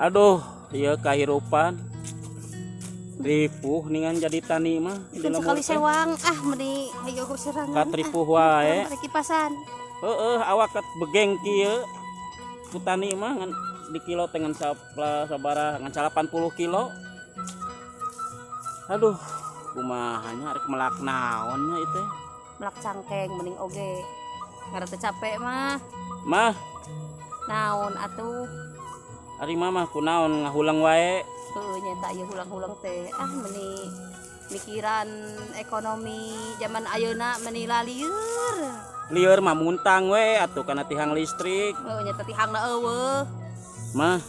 Aduh, ieu kahirupan. Ripuh ningan jadi tani mah di sekali lembur teh. Sewang ah meni hayo serangan. Katripuh wae. Ah, kipasan. Heeh, awak kat begeng kieu. Ku tani mah ngan di kilo teh ngan sabaraha ngan 80 kilo. Aduh, kumaha nya rek melak naon nya ieu teh? Melak cangkeng mending oge. Ngarep teu capek mah. Mah. Naon atuh? Ari mama kunaon ngahulang wae. Heuh nya tak ieu hulang-hulang teh. Ah meni mikiran ekonomi zaman ayeuna meni lalieur. Lieur mah muntang we atuh kana tihang listrik. Heuh nya teh tihangna eueuh. Mah.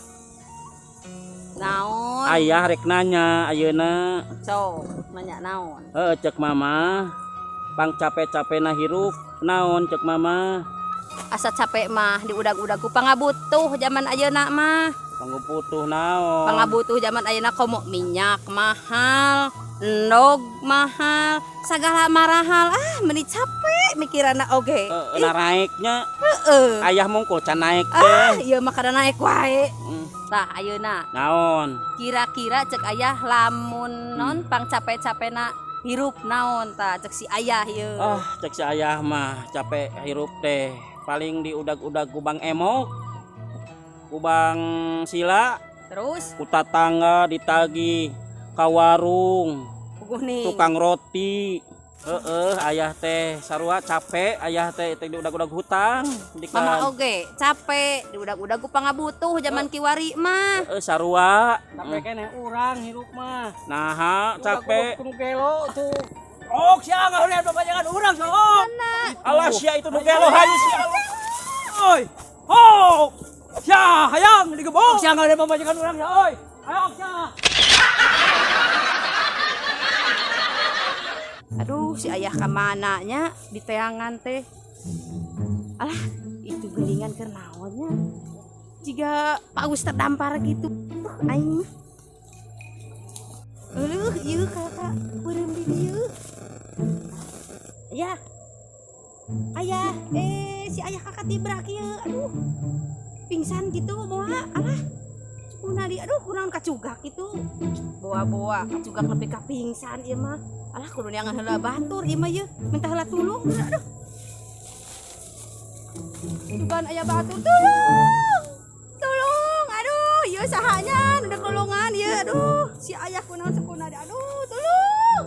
Naon? Ayah rek nanya ayeuna. Sok, nanya naon? Heuh cek mama. Pang capek-capekna hirup naon cek mama? Asa capek mah diudag-udag ku pangabutuh zaman ayeuna mah. Pangabutuh naon? Pangabutuh zaman ayeuna komo minyak mahal, endog mahal, sagala marahal. Ah meni capek mikiranna oge. Heeh, naraeknya. Heeh. Ayah mungkul can naek teh. Ah, ieu mah kada naek wae. Tah ayeuna. Naon? Kira-kira cek ayah lamun non pang capek-capekna hirup naon tah cek si ayah ieu. Ah, cek si ayah mah capek hirup teh paling diudag-udag ku Bang Emok, ku Bang Sila, terus ku tatangga ditagih ka warung, tukang roti. Heeh, ayah teh sarua capek, ayah teh teh diudag-udag hutang. Mama oge capek diudag-udag ku pangabutuh zaman kiwari mah. Heeh, sarua. Capek keneh urang hirup mah. Naha capek. Kudu gelo tuh. Oh, sia ngahulian papajangan urang sok. Alah sia itu nu gelo hayu sia. Oi. Ho. Sia hayang digebok. Sia ngahulian papajangan urang sia oi. Ayo sia. Aduh, si ayah kamana nya di teangan teh. Alah, itu geningan keur naon nya. Jiga paus terdampar gitu. Tuh aing mah. Eueuh, ieu kakak beureum di dieu. Ayah. Ayah, si ayah kakak tibrak ieu. Aduh. Pingsan gitu boa. Alah. Kunali, aduh kunaon kacugak gitu. Boa-boa kacugak lebih ka pingsan ieu mah. Alah kudu neangan heula batur ieu mah ieu. Minta heula tulung. Aduh. Sugan aya batur tulung. Tulung. Aduh, ieu sahanya nu nulungan ieu. Aduh, si ayah kunaon sakuna aduh, tulung.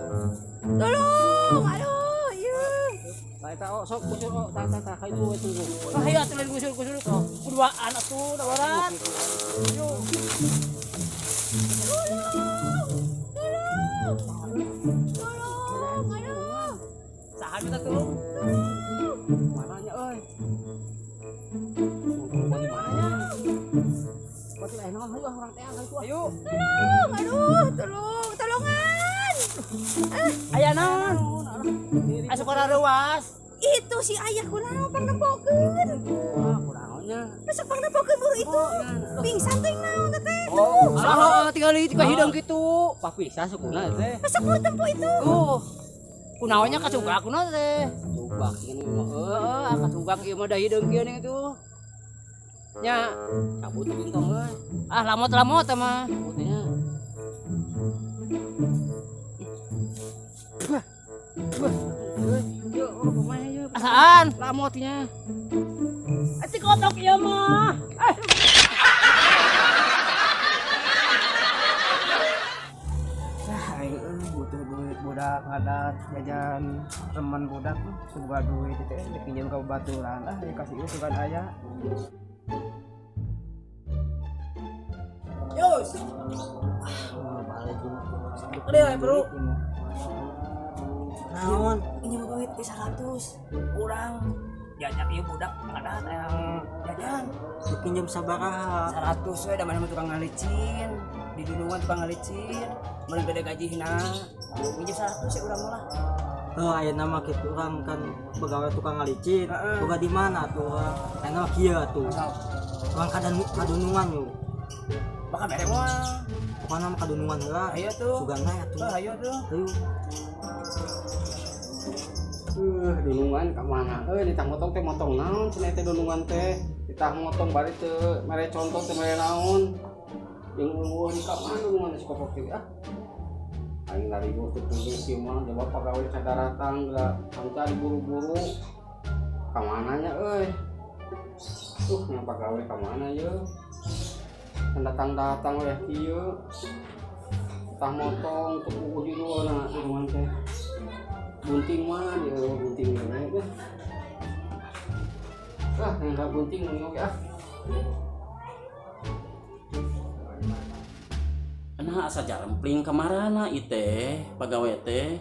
Tulung. Aduh, ieu. Tah eta sok gusur tah tah tah ka itu we tunggu. Ah hayu atuh lain gusur-gusur kuduaan atuh da warat. Ayo. Tulung. Tulung. Tulung, aduh. Saha minta tulung? Mananya euy? Di mananya? Berarti lain naon hayu urang teh ka itu. Ayo. Tulung, aduh, tulung, tulungan. Aya naon? Asup kana reuas. Itu si ayah kunaon pangnempokeun. Wah, kunaonnya? Besok pangnempokeun buru itu. Pingsan teh naon teh. Oh, salah tinggal di ka hideung kitu. Papisah sukuna teh. Besok buru tempo itu. Tuh. Kunaonnya kacugak kunaon teh? Kacugak ini mah heueuh, kacugak ieu mah da hideung kieu ning itu. Nya, cabut bintang euy. Ah, lamot-lamot teh mah. Cabutnya. Bah. Bah. Yuk, kumaha yeuh? Asaan lamotnya. Ati kotok ieu mah. Eh. Ah, aing butuh duit budak ngadat jajan teman budak sebuah duit teh dipinjam ka baturan ah dikasih ieu sugan aya. Yos. Ah, balik Gede bro. Naon? Pinjam duit 100. Urang jajan ieu budak ngadat yang jajan. Dipinjam sabaraha? 100 we da mana tukang ngalicin. Di dunungan tukang ngalicin, meuli gede gajihna. Pinjam 100 ya urang mah. Heuh, ayeuna mah kitu urang kan pegawai tukang ngalicin. Heeh. Boga di mana tuh urang? Ayeuna mah kieu atuh. Urang kadunungan yeuh. Bakal mere moal. Pokona mah kadunungan heula. Ayo tuh. Sugana atuh. Heuh, ayo tuh. Ayo. Dunungan ka mana? Ditah motong teh motong naon cenah teh dunungan teh. Ditah motong bari teu mere contoh teh mere naon. Yang eueuh di ka mana mana si kopok teh ah. Aing lari gua teu tunggu kieu mah jaba pagawe cadaratang geura hanca diburu-buru. Ka mana nya euy? Tuh nya pagawe ka mana yeuh? Kan datang-datang we kieu. Tah motong teu puguh judulna dunungan teh. Bunting mana dia bunting we. Ah, enggak bunting oke ah. Nah, asa jarempling kamarana ieu pagawe teh.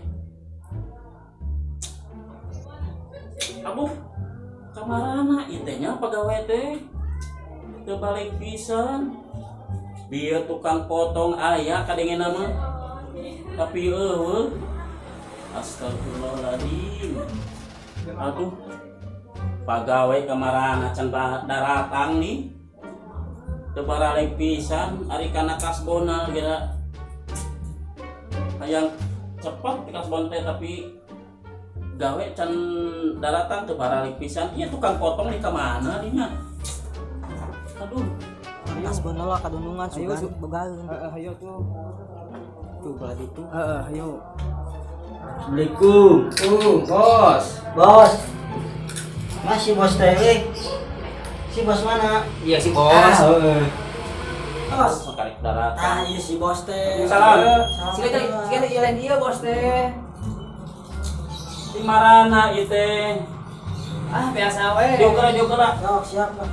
Aduh, kamarana ieu teh nya pagawe teh. Teu balik pisan. Bieu tukang potong aya kadengena mah. Tapi eueuh. Astagfirullahaladzim. Aduh. Pagawe kamarana can daratang nih. Teu baralek pisan ari kana kasbona geura. Hayang cepet kasbon teh tapi gawe can daratang teu baralek pisan. Ieu tukang potong di ka mana dinya? Aduh, kasbon lah kadunungan sugan bogaeun. Heeh, hayo tuh. Tuh belah ditu. Heeh, hayo. Assalamualaikum. Bos. Bos. Masih bos teh. Si bos mana? Iya si bos. Bos. Karek daratang. Ah, iya si bos teh. Salam. Siga teh lain ieu bos teh. Di marana ieu teh? Ah, biasa we. Diukra. Sok siap lah.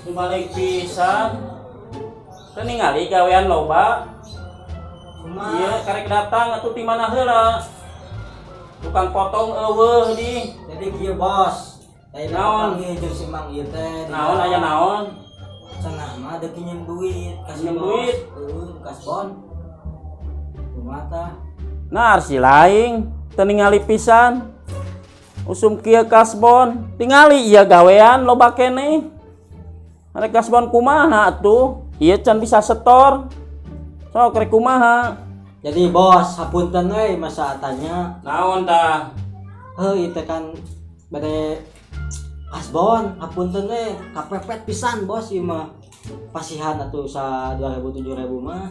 Teu balik pisan. Teu ningali gawean loba. Iya, karek datang atuh ti mana heula? Tukang potong eueuh di. Jadi kieu bos. Naon? Naon jeung si Mang ieu teh. Naon aya naon? Cenah mah deuk nginjem duit, kasih duit. Heueuh, kasbon. Kumaha tah? Nah, si laing teu ningali pisan. Usum kieu kasbon, tingali ieu gawean loba keneh. Arek kasbon kumaha atuh? Ieu can bisa setor. Sok rek kumaha? Jadi bos, hapunten we masa tanya. Naon tah? Heuh, ieu teh kan bade kasbon, hapunten we, kapepet pisan bos ieu mah. Pasihan atuh sa 2000 7000 mah.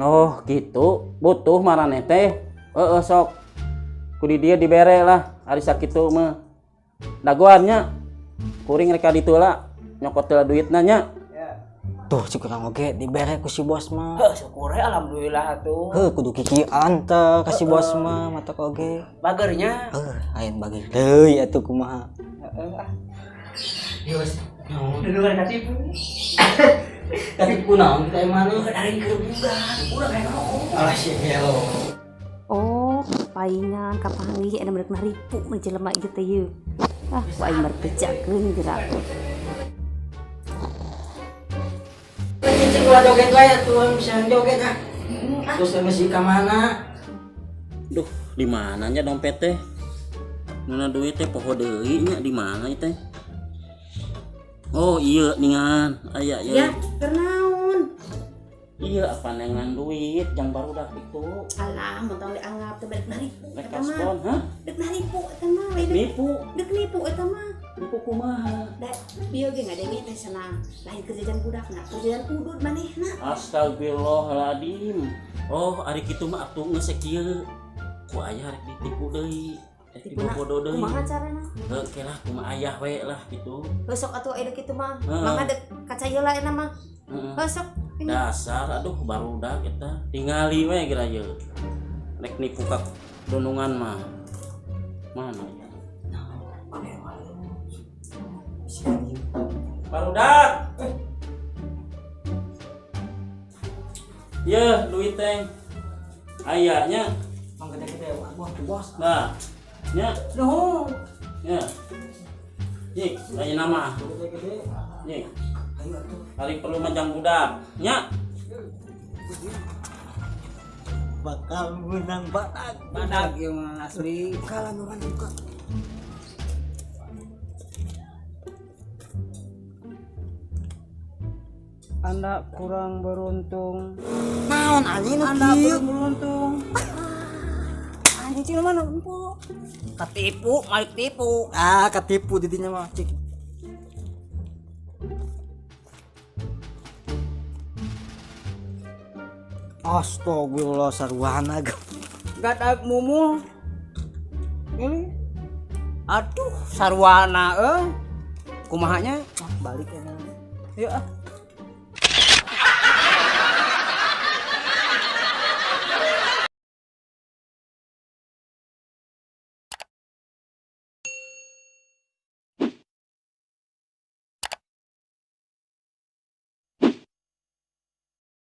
Oh, gitu. Butuh maraneh teh. Heeh, sok. Ku di dieu dibere lah, ari sakitu mah. Dagoan nya. Kuring rek ka ditu lah. Nyokot heula duitna nya. Tuh si kurang oge dibere ku si bos mah. Heuh, syukur we alhamdulillah atuh. Heuh, kudu kikian teh ka si bos mah matak oge. Bagernya. Heuh, lain bager deui atuh kumaha. Heeh ah. Ieu geus. Duluan katipu. Katipu naon kita mana? Dari keur budak, urang kayak rokok. Alah si gelo. Oh, paingan kapanggih aya merek naripu mun jelema ieu teh yeuh. Ah, ku aing merbejakeun geura. Cicing ulah joget wae atuh bisa joget ah. Terus masih ka mana? Duh, di mana nya dompet teh? Nuna duit teh poho deui nya di mana ieu teh? Oh, iya ningan. Aya ieu. Ya, keur naon? Iya, apa nengan duit jang barudak itu. Alah, mun tong dianggap teh balik naripu Rek eta mah. kasbon, hah? Dek naripu eta mah, lain Nipu. dek nipu eta mah. Nipu kumaha? Da bieu ge ngadenge teh senang. Lain keur jajan budakna, keur jajan udud manehna. Astagfirullahaladzim. Oh, ari kitu mah atuh geus kieu. Ku ayah rek ditipu deui. Rek dibobodo deui. Kumaha carana? Heuh, ke lah kumaha ayah we lah gitu. Heuh sok atuh aya kitu mah. Heeh. Mangga dek kaca heula eta mah. Heeh. Heuh sok. Dasar aduh barudak eta tingali we geura ye. Rek nipu ka dunungan mah. Mana ya? Barudak. Ye, duit teh. Aya nya. Mang gede-gede wah bos. Nah, nya, Nuhun. nya. Nyik, aya nama. Gede-gede. Nyik, Ayo atuh. hari perlu majang budak. Nya. Bakal menang badak. Badak ieu mah asli. Kalah nuran buka. Anda kurang beruntung. Naon anjing nu Anda kieu? kurang beruntung. Anjing cing mana empo. Ketipu, malik tipu. Ah, ketipu didinya mah cik. Astagfirullah sarwana Gadag mumul. Ini. Aduh, sarwana euy. Kumaha nya? Balik ya. Yuk ah.